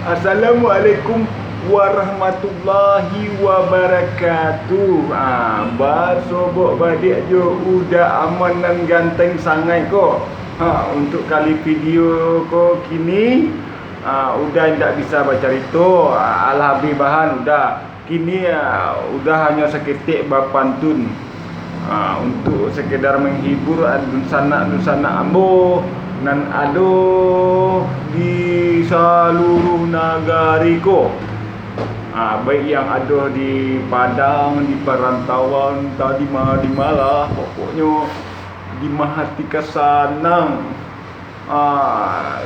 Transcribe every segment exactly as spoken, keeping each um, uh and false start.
Assalamualaikum warahmatullahi wabarakatuh. Ah, basobok baliak jo Uda Aman nan ganteng sangaik ko. Ha, untuk kali video ko kini, ah, Uda indak bisa bacarito. Ah, alah abih bahan Uda. Kini, ah, Uda hanyo saketek bapantun, ah, untuk sekedar menghibur dunsanak-dunsanak ambo nan ado di saluruh nagari ko. Ah, baik yang ado di Padang, di parantauan, entah di ma-, di ma lah, pokoknyo di ma hati ka sanang. Ah,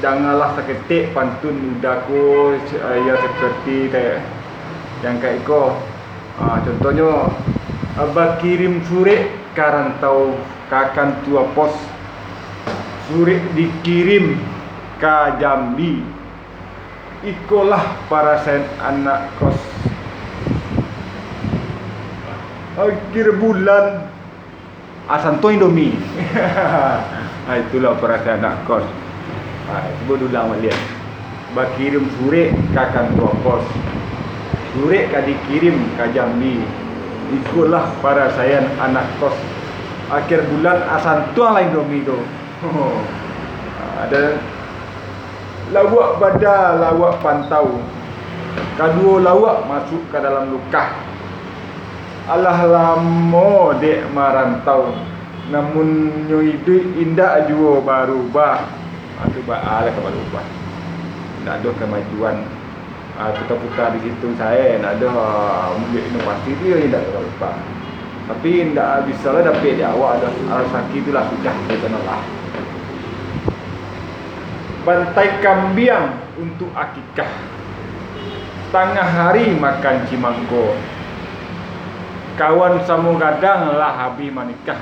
dangalah saketek pantun Uda ko, ah, yang seperti kayak, yang kayak iko. Ah, contohnyo, ah, bakirim surek ka rantau, ka kantua pos. Surek dikirim ka Jambi. Ikolah parasaian anak kos. Akhir bulan, ah, santuang Indomie. Ah, itulah parasaian anak kos. Ah, cubo diulang baliak. Bakirim surek ka kantua pos. Surek ka dikirim ka Jambi. Ikolah parasaian anak kos. Akhir bulan, ah, santuang lah Indomie tu. Ah, dan lauak bada, lauak pantau. Kaduo lauak masuak ka dalam lukah. Alah lamo dek marantau, namunnyo iduik indak juo barubah. Ah, tu baa lah ka barubah. Indak ado kamajuan. Ah, puta-puta di situ sae, indak ado, ah, inovasi tu indak ado barubah. Tapi indak bisa lah dapek di awak ado. Rasaki tu lah sudah, kito lah. Bantai kambiang untuak akikah. Tangah hari makan cimangko. Kawan samo gadang lah abih manikah.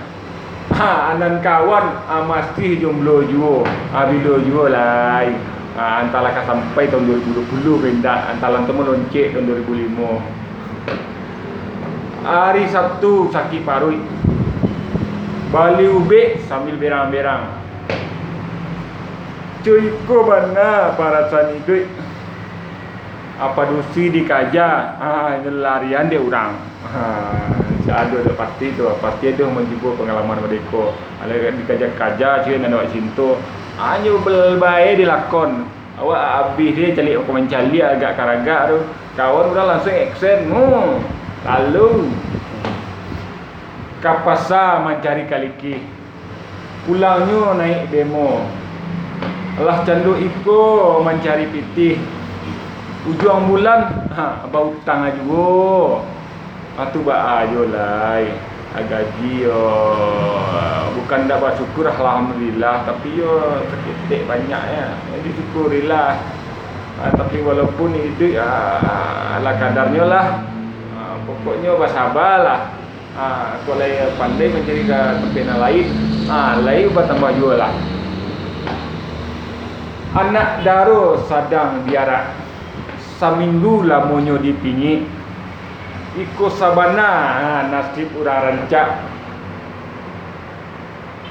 Ha, nan kawan, ah, masih jomblo juo. Ah, bilo juo lai. Ah, antahlah ka sampai tahun dua ribu dua puluh ko indak. Antahlah tu maloncek tahun dua ribu limo. Hari Sabtu sakik paruik. Bali ubek sambil berang-berang. Cuiko bana parasaian iduik. Apa dusi dikaja, ha, inyo larian dek urang. Ha, ado dek pati tu, pati ado mancubo pangalaman mardeka. Alah dikaja-kaja, cewek nan awak cinto, hanyo bel-, bae dilakon. Awak abih deh caliak, mancaliak agak karagak tu. Kawan urang langsung action. Hmm. Lalu ka pasa mancari kaliki. Pulangnyo naik bemo. Lah cando iko mancari pitih. Ujuang bulan, ha, bautang juo. Ah, tu baa juo lai. Ah, gaji yo, bukan ndak basyukur, alhamdulillah, tapi yo saketek banyak ya. Jadi syukurilah. Ah, tapi walaupun iduik, ah, ala kadarnyo lah. Ah, pokoknyo basabalah. Ah, kok lai pandai mancari ka tampek nan lain, ah, lai batambah juo lah. Anak daro sadang diarak, saminggu lamonyo dipingik. Iko sabana, ah, nasib urang rancak.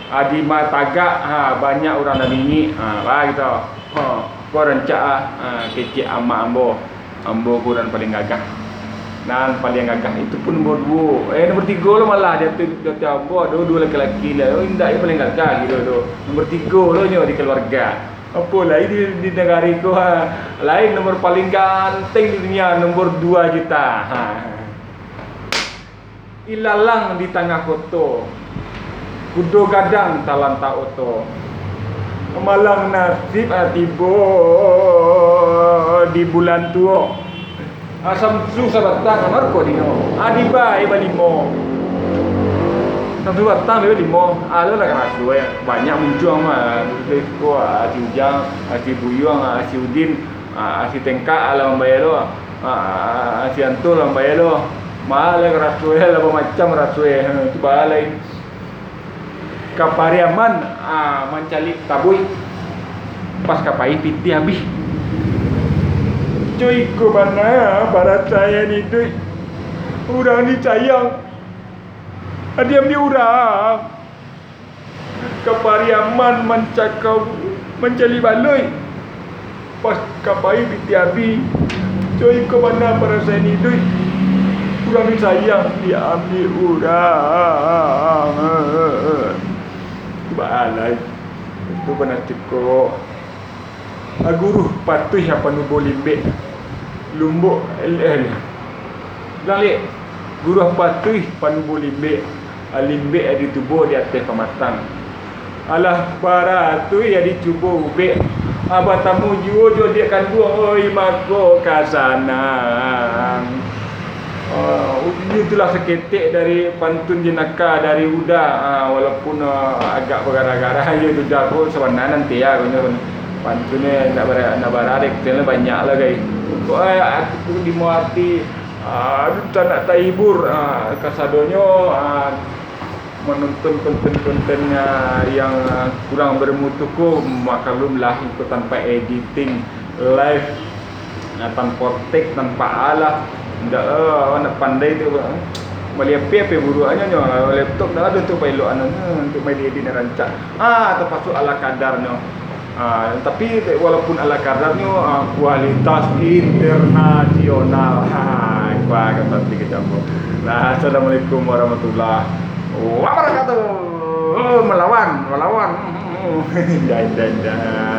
Adi mah tagak, ha, banyak urang nan bingik. Ha, baa gitu. Ha, ko rancak ah, ha, kecek amak ambo. Ambo ko nan paling gagah. Nan paling gagah itu pun nomor duo. Eh, nomor tigo lo malah di ateh, di ateh ambo ado duo laki-laki lah. Oh, indak, iyo paling gagah gitu tu. Nomor tigo lo nyo di keluarga. Apo lai di, di nagari ko, ha. Lain nomor paling ganteng di dunia, nomor duo juta. Ha. Ilalang di tangah koto, kudo gadang talantak oto. Malang nasib ah tibo di bulan tuo. Ah, samsu sabatang, marko dinyo. Ah, dibai balimo. Samsu batang dibai limo. Ah, lo lah karaso, eh. Banyak muncuang mah. Ko, ah, si Ujang, ah, si Buyuang, ah, si Udin, ah, si Tengkak, ah, lah mambayar lo. Ah, si Anto lah mambayar lo. Mahal lah karaso, eh, lah bamacam raso, eh. Tu baa lai. Ka Pariaman, ah, mancaliak tabuik. Pas ka pai pitih abih. Cuiko bana parasaian iduik. Urang disayang, diambiak urang. Ka Pariaman mancakau, mancaliak baloi. Pas Kapai pitih abih, co iko bana parasaan iduik. Urang disayang diambiak urang. Baalai. Itu bana ciko. Guruh patuih panubuah limbek. Lumbuk, eh, eh. Bilang lek, guruh patuih panubuah limbek. Limbek ditubuah di ateh pamatang. Alah, baratuih dicubo ubek. Ah, batamu juo jo diak kanduang, oi, mako ka sanang. Ah, itulah saketek dari pantun jenaka dari Uda. Ah, walaupun, ah, agak bagara-gara jo tu, jago sabana nanti ya, konyo pantunnyo nak bara-, nak bararek, tu banyak lah, gai. Kok, eh, aku di muati, ah, aduh, tak nak tahibur. Ah, kasadonyo, ah, manonton konten-konten, ah, yang, ah, kurang bermutu ko, maklumlah, iko tanpa editing, live, ah, tanpa tag, tanpa alah. Ndak, ah, awak ndak pandai tu, ah. Bali H P, H P buruaknyo nyo, laptop ndak ado untuak paelok anunyo, untuak main edit nan rancak. Ah, tapasuak ala kadarnyo. Ah, tapi walaupun ala kadarnyo, ah, kualitas internasional. Ha, kuah kan pasti kita. Nah, assalamualaikum warahmatullahi wabarakatuh. Oh, melawan, melawan. Dah, dah, dah.